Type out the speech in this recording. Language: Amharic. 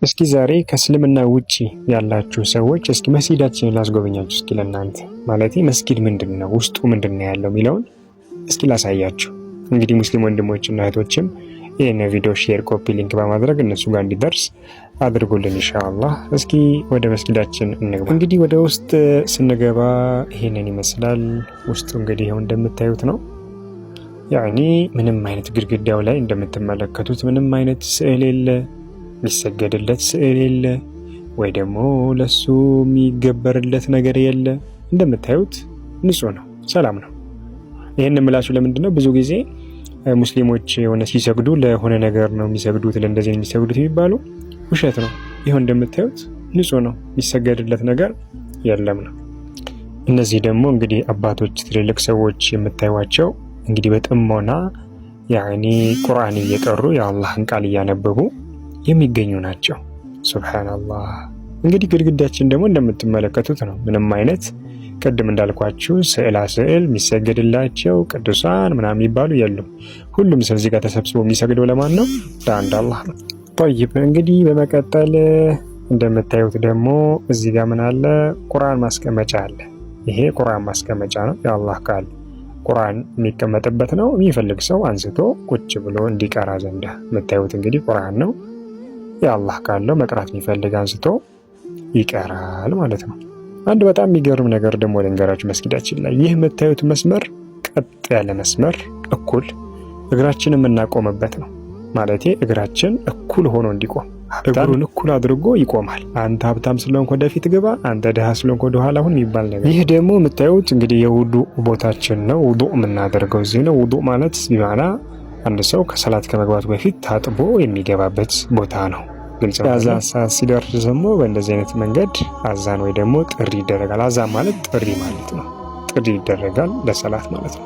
እስኪ ዛሬ ከእስልምና ውጪ ያላችሁ ሰዎች እስኪ መስጊዳችንን ላስጎበኛችሁ። እስኪ ለእናንተ ማለት መስጊድ ምንድን ነው፣ ውስጡ ምንድን ነው ያለው የሚለውን እስኪ ላሳያችሁ። እንግዲህ ሙስሊም ወንድሞችና እህቶችም ይህን ቪዲዮ share፣ copy link በማድረግ እነሱ ጋር እንዲደርስ አድርጉልን ኢንሻአላህ። እስኪ ወደ መስጊዳችን እንግባ። እንግዲህ ወደ ውስጥ ስንገባ ይሄንን ይመስላል። ውስጡ እንግዲህ ይኸው እንደምታዩት ነው። ያኒ ምንም አይነት ግድግዳው ላይ እንደምትመለከቱት ምንም አይነት ስዕል የለ፣ የሚሰገድለት ስዕል የለ፣ ወይ ደግሞ ለሱ የሚገበርለት ነገር የለ። እንደምታዩት ንጹህ ነው፣ ሰላም ነው። ይህን የምላችሁ ለምንድን ነው? ብዙ ጊዜ ሙስሊሞች የሆነ ሲሰግዱ ለሆነ ነገር ነው የሚሰግዱት፣ ለእንደዚህ ነው የሚሰግዱት የሚባሉ ውሸት ነው። ይኸው እንደምታዩት ንጹህ ነው፣ የሚሰገድለት ነገር የለም ነው። እነዚህ ደግሞ እንግዲህ አባቶች፣ ትልልቅ ሰዎች የምታዩቸው እንግዲህ በጥሞና ያኒ ቁርአን እየቀሩ የአላህን ቃል እያነበቡ የሚገኙ ናቸው። ሱብሃነላህ። እንግዲህ ግድግዳችን ደግሞ እንደምትመለከቱት ነው። ምንም አይነት ቅድም እንዳልኳችሁ ስዕላ ስዕል የሚሰገድላቸው ቅዱሳን ምናምን የሚባሉ የሉም። ሁሉም ሰው እዚህ ጋር ተሰብስቦ የሚሰግደው ለማን ነው? ለአንድ አላህ ነው። ጠይብ እንግዲህ በመቀጠል እንደምታዩት ደግሞ እዚህ ጋር ምን አለ? ቁርአን ማስቀመጫ አለ። ይሄ ቁርአን ማስቀመጫ ነው። የአላህ ቃል ቁርአን የሚቀመጥበት ነው። የሚፈልግ ሰው አንስቶ ቁጭ ብሎ እንዲቀራ ዘንዳ የምታዩት እንግዲህ ቁርአን ነው። የአላህ ቃል ነው። መቅራት የሚፈልግ አንስቶ ይቀራል ማለት ነው። አንድ በጣም የሚገርም ነገር ደግሞ ልንገራችሁ። መስጊዳችን ላይ ይህ የምታዩት መስመር ቀጥ ያለ መስመር እኩል እግራችን የምናቆምበት ነው። ማለቴ እግራችን እኩል ሆኖ እንዲቆም እግሩን እኩል አድርጎ ይቆማል። አንተ ሀብታም ስለሆንክ ወደፊት ግባ፣ አንተ ድሃ ስለሆንክ ወደኋላ ሁን የሚባል ነገር። ይህ ደግሞ የምታዩት እንግዲህ የውዱእ ቦታችን ነው። ውዱእ የምናደርገው እዚህ ነው። ውዱእ ማለት ቢማና አንድ ሰው ከሰላት ከመግባቱ በፊት ታጥቦ የሚገባበት ቦታ ነው። ግልጽ ነው። የአዛን ሰዓት ሲደርስ ደግሞ በእንደዚህ አይነት መንገድ አዛን ወይ ደግሞ ጥሪ ይደረጋል። አዛን ማለት ጥሪ ማለት ነው። ጥሪ ይደረጋል ለሰላት ማለት ነው።